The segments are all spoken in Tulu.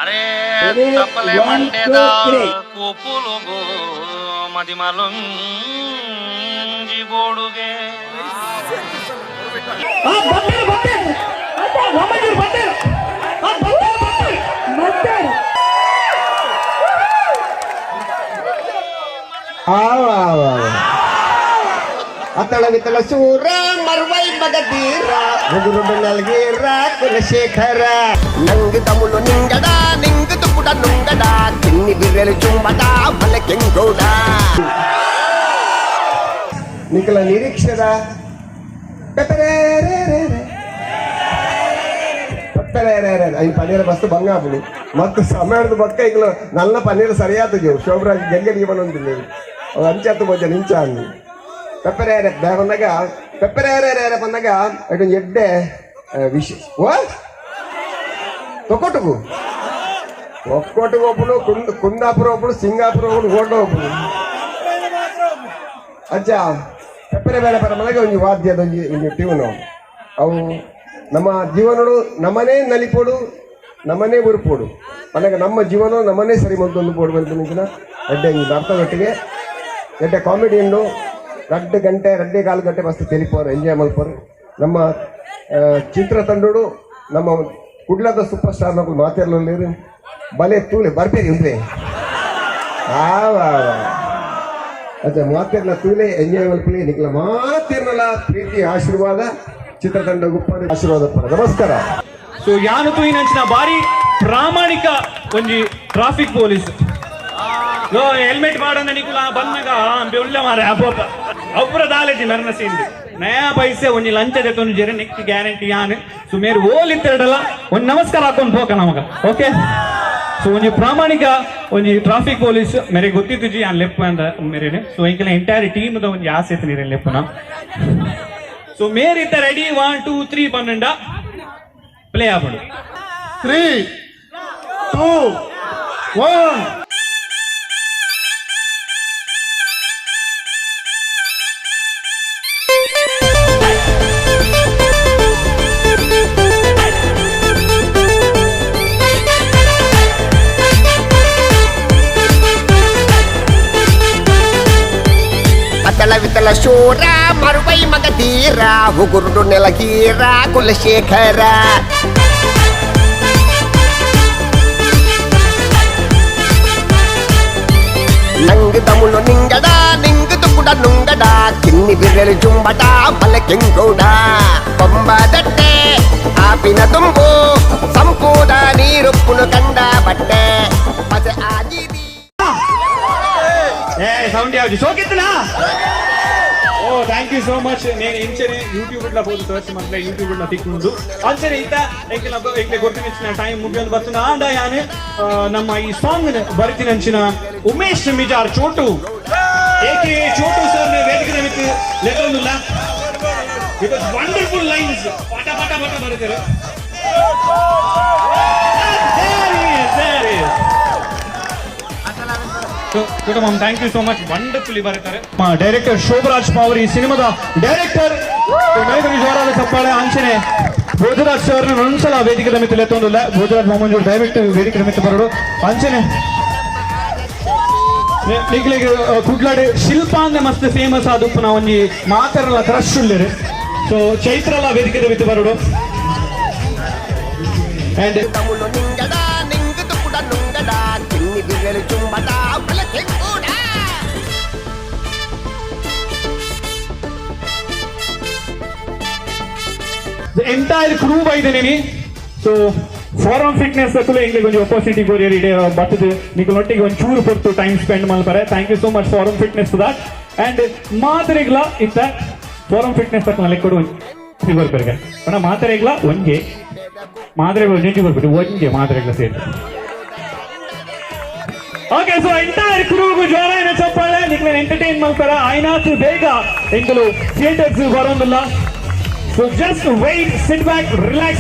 ಅರೇ. Ready? ತಪ್ಪಲೆ One, ಮಂಡ್ಯದ two, three. ಕೂಪುಲುಗು ಮದಿಮಲೊಂಜಿ ಬೋಡುಗೆ. ಬರ್ತಾರೆ ಬರ್ತಾರೆ ವಾಮಂಜೂರು ಬರ್ತಾರೆ ಬರ್ತಾರೆ ಬರ್ತಾರೆ. ಬರ್ತಾರೆ. ಅತ್ತಳ ವಿತ್ತಳ ಸೂರ ಮರ್ವೈ ಮಗಧೀರ ಮುಗುರು ನಲ್ಗೀರ ಕುಲಶೇಖರ. ನಂಗ್ ತಮುಳು ನಿಂಗಡ, ನಿಂಗ್ ತುಪುಡ ನುಂಗಡ, ಕಿನ್ನಿ ಬಿರ್ರೆಲು ಚುಂಬಟ ಮಲೆ ಕೆಂಗೌಡ. ನಿಖಲ ನಿರೀಕ್ಷದ ಪೆಪೆರೆರೆರೆರೆ. ಪೆಪೆರೆರೆರೆ. ಐನ್ ಪನ್ನೀರ್ ಮಸ್ತ್ ಬಂಗಾಪುಡು ಮತ್ತು ಸಮಯದ ಬೊಕ್ಕ ಇಗ್ಲು ನಲ್ಲ ಪನ್ನೀರ್ ಸರಿಯಾದ ಶೋಭರಾಜ್ ಗೆಲ್ಗೆ ಬನೊಂದಿಲ್ಲ ಅವು ಅಂಚಾತು ಬೊಜ್ಜ ನಿಂಚ ಅಂದು ಪೆಪ್ಪರೇರೆ ಬಂದಾಗ ಪೆಪ್ಪರೇರೆ ಬಂದಾಗ ಅటు ಎಡ್ಡೆ ವಿಶ್ ಓ ತೊಕೊಟುಗು ಒಕ್ಕೊಟ್ಟಿಗೆ ಒಬ್ಬನು, ಕುಂದ ಕುಂದಾಪುರ ಒಬ್ಬನು, ಸಿಂಗಾಪುರ ಒಬ್ಬನು, ಗೋಂಡ ಒಬ್ಬನು. ಅಜ್ಜ ಪೆಪ್ಪರೆ ಬೇರೆ ಪರ ಮನೆಗೆ ಒಂಜಿ ವಾದ್ಯದ ಒಂಜಿ ಒಂಜಿ ಟ್ಯೂನು. ಅವು ನಮ್ಮ ಜೀವನಡು ನಮ್ಮನೇ ನಲಿಪೋಡು, ನಮ್ಮನೇ ಉರುಪೋಡು. ಮನೆಗೆ ನಮ್ಮ ಜೀವನ ನಮ್ಮನೇ ಸರಿ ಮಂತೊಂದು ಪೋಡು ಬಂತು. ಎಡ್ಡೆ ಒಂಜಿ ಅರ್ಥದೊಟ್ಟಿಗೆ ಎಡ್ಡೆ ಕಾಮಿಡಿ ಉಂಡು. 2 ಗಂಟೆ, 2.25 ಗಂಟೆ ಮಸ್ತ್ ತೆಲಿಪೋರು, ಎಂಜಾಯ್ ಮಲ್ಪೋರು. ನಮ್ಮ ಚಿತ್ರತಂಡಡು ನಮ್ಮ ಕುಡ್ಲದ ಸೂಪರ್ ಸ್ಟಾರ್ ನಕುಲು ಮಾತಾಡಲಿರು. ಬಲೆ ತೂಲೆ ಬರ್ಪೇರಿ ಉಂದ್ರೆ. ಆ ಅಚ್ಚ ಮಾತೆರ್ನ ತೂಲೆ, ಎಂಜಾಯ್ ಮಲ್ಪಲಿ. ನಿಕ್ಲ ಮಾತೆರ್ನಲ ಪ್ರೀತಿ ಆಶೀರ್ವಾದ ಚಿತ್ರತಂಡ ಗುಪ್ಪಡು ಆಶೀರ್ವಾದ ಪಡ. ನಮಸ್ಕಾರ. ಸೊ ಯಾನು ತೂಯಿನಂಚಿನ ಬಾರಿ ಪ್ರಾಮಾಣಿಕ ಒಂಜಿ ಟ್ರಾಫಿಕ್ ಪೊಲೀಸ್. ಹೆಲ್ಮೆಟ್ ಪಾಡಂದ ನಿಕುಲ ಬಂದಾಗ ಅಂಬೆ ಉಳ್ಳೆ ಮಾರೆ. ಅಬ್ಬಬ್ಬ ಅವ್ರ ದಾಲೇಜಿ ಮೆರ್ನ ಸೀಂದು ನಯಾ ಪೈಸೆ ಒಂಜಿ ಲಂಚ ದೆತ್ತೊಂದು ಜೆರೆ ನೆಕ್ಸ್ಟ್ ಗ್ಯಾರಂಟಿ ಯಾನ್. ಸೊ ಮೇರ್ ಓಲ್ ಇತ್ತೆರಡಲ್ಲ ಒಂಜಿ ನಮಸ್ಕಾರ ಹಾಕೊಂಡು ಪೋಕ ನಮಗ. ಓಕೆ, ಸೊ ಒಂಜಿ ಪ್ರಾಮಾಣಿಕ ಒಂಜಿ ಟ್ರಾಫಿಕ್ ಪೊಲೀಸ್ ಮೇರೆ ಗೊತ್ತಿತ್ತು ಯಾನ್ ಲೆಪ್ಪು ಅಂದ ಮೇರೆನೆ. ಸೊ ಎಂಕೆಲ ಎಂಟೈರ್ ಟೀಮ್ ದ ಒಂಜಿ ಆಸೆ ಇತ್ತು ನೀರೇನು ಲೆಪ್ಪುನ. ಸೊ ಮೇರ್ ಇತ್ತ ರೆಡಿ, ಒನ್ ಟೂ ತ್ರೀ ಪನ್ನಂಡ ಪ್ಲೇ ಆಪುಂಡು. 3, 2, 1. ಅತಳ ವಿತಲ ಶೂರ ಮರುವೈ ಮಗಧೀರ ಉಗುರುಡು ನೆಲಗೀರ ಕುಲಶೇಖರ. ನಂಗ್ ತಮುಳು ನಿಂಗಡ, ನಿಂಗ್ ತುಪುಡ ನುಂಗಡ, ಕಿನ್ನಿ ಬಿರ್ರೆಲು ಚುಂಬಟ ಮಲೆ ಕೆಂಗೌಡ. ಕೊಂಬದಟ್ಟೆ ಆಪಿನ ತುಂಬು ಸಂಪೂದ ನೀರುಪ್ಪುನು ಕಂಡ ಬಟ್ಟೆ ಪಸೆ ಆಜಿದಿ. ಏ ಸೌಂಡ್ ಯಾವ್ದು ಸೋಕಿತ್ತನಾ? ಓ, thank you so much. నేను ಇಂಚನೆ ಯೂಟ್ಯೂಬ್ ಇಡ್ಲ ಪೋದು ಸರ್ಚ್ ಮಲ್ಪಲೆ, ಯೂಟ್ಯೂಬ್ ಇಡ್ಲ ತಿಕ್కుంಡು. ಅಂಚನೆ ಇತ್ತ ಎಂಕೆಲ ಎಂಕ್ಲೆ ಗೊತ್ತಿನ ಟೈಮ್ ಮುಗಿಯೊಂದು ಬರ್ತುಂಡು. ಆಂಡ ಯಾನ್ ನಮ್ಮ ಈ ಸಾಂಗ್ ಬರಿತಿನಂಚಿನ ಉಮೇಶ್ ಮಿಜಾರ್ ಚೋಟು ಏಕೆ ಚೋಟು ಸರ್ ವೇದಿಕೆ ಮಿತ್ತು ಲೆತ್ತೊಂದುಲ್ಲ. Because wonderful lines ಪಟ ಪಟ ಪಟ ಬರೀತಾರೆ. There he is, there he is. Ma'am, thank you so much. Wonderfully ಬರೀತಾರೆ. ಡೈರೆಕ್ಟರ್ ಶೋಭರಾಜ್ ಪಾವರಿ, ಈ ಸಿನಿಮಾದ ಡೈರೆಕ್ಟರ್. ಜೋರಾದ ಚಪ್ಪಾಳೆ. ಅಂಚನೆ ಭೋಜರಾಜ್ ಸರ್ ಒಂದ್ಸಲ ವೇದಿಕೆ ಮಿತ್ತು ಲೆತ್ತೊಂದುಲ್ಲ. ಭೋಜರಾಜ್ ಮಾಮಂಜೂರು ದಯವಿಟ್ಟು ವೇದಿಕೆ ಮಿತ್ತು ಬರೋಡು. ಅಂಚನೆ ನಿಕ್ಲೆಗ್ ಕುಡ್ಲಾಡ್ ಶಿಲ್ಪ ಅಂದ್ರೆ ಮಸ್ತ್ ಫೇಮಸ್ ಆದುಪ್ಪುನ ಒಂಜಿ ಮಾತೆರ್ನಲ ಕ್ರಶ್ ಉಲ್ಲೆರ್. ಸೊ ಚೈತ್ರಲ ವೇದಿಕೆ ಮಿತ್ತು ಬರೋಡು. ಅಂಡ್ ತಮುಳು ನಿಂಗಡ, ನಿಂಗ್ ತುಪುಡ ನುಂಗಡ, ಕಿನ್ನಿ ಬಿರ್ರೆಲು ಚುಂಬಟ ಮಲೆ ಕೆಂಗೌಡ. The entire crew ಬೈದನೇನಿ. ಸೊ ಫಾರಮ್ ಫಿಟ್ನೆಸ್ ದಕುಲು ಎಂಕ್ಲೆಗ್ ಒಂಜಿ ಅಪರ್ಚುನಿಟಿ ಕೊರಿಯರ್. ಇಡೆ ಬತ್ತದು ನಿಕುಲ್ ಒಟ್ಟಿಗೆ ಒಂದ್ ಚೂರು ಪೊರ್ತು ಟೈಮ್ ಸ್ಪೆಂಡ್ ಮಲ್ಪರೆ. Thank you so much, Forum Fitness, for that. And ಮಾತೆರೆಗ್ಲ ಇತ್ತ ಫಾರಮ್ ಫಿಟ್ನೆಸ್ ತಕ್ಕ ಲೆಕ್ಕಡು ಒಂಜಿ ಬರ್ಪೆರ್ಗೆ ಪಂಡ ಮಾತೆರೆಗ್ಲ ಒಂಜೆ ಮಾತ್ರೆಗಳು ಒಂಜಿ ಬರ್ಬಿಟ್ಟು ಒಂಜೆ ಮಾತ್ರೆಗ್ಲ ಸೇರಿ. ಓಕೆ, ಸೊ ಎಂಟೈರ್ ಕ್ರೂಗು ಜೋರಾಯಿನ ಚಪ್ಪಾಳೆ. ನಿಕ್ಲೆನ್ ಎಂಟರ್ಟೈನ್ ಮಲ್ಪರ ಆಯ್ನಾತ್ ಬೇಗ ಎಂಕುಲು ಥಿಯೇಟರ್ಸ್ ಬರೋದಿಲ್ಲ. So just wait, sit back, relax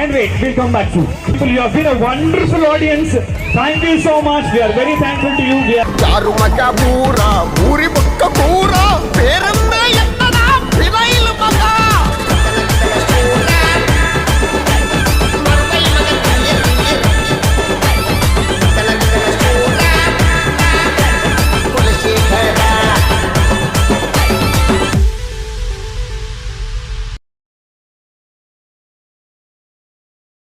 and wait. We'll come back soon. People, you have been a wonderful audience. Thank you so much. We are very thankful to you. We are ಚಾರು ಮಗ ಬೂರ ಊರಿ ಬೊಕ್ಕ ಬೂರ ಪೇರಮ್ಮ.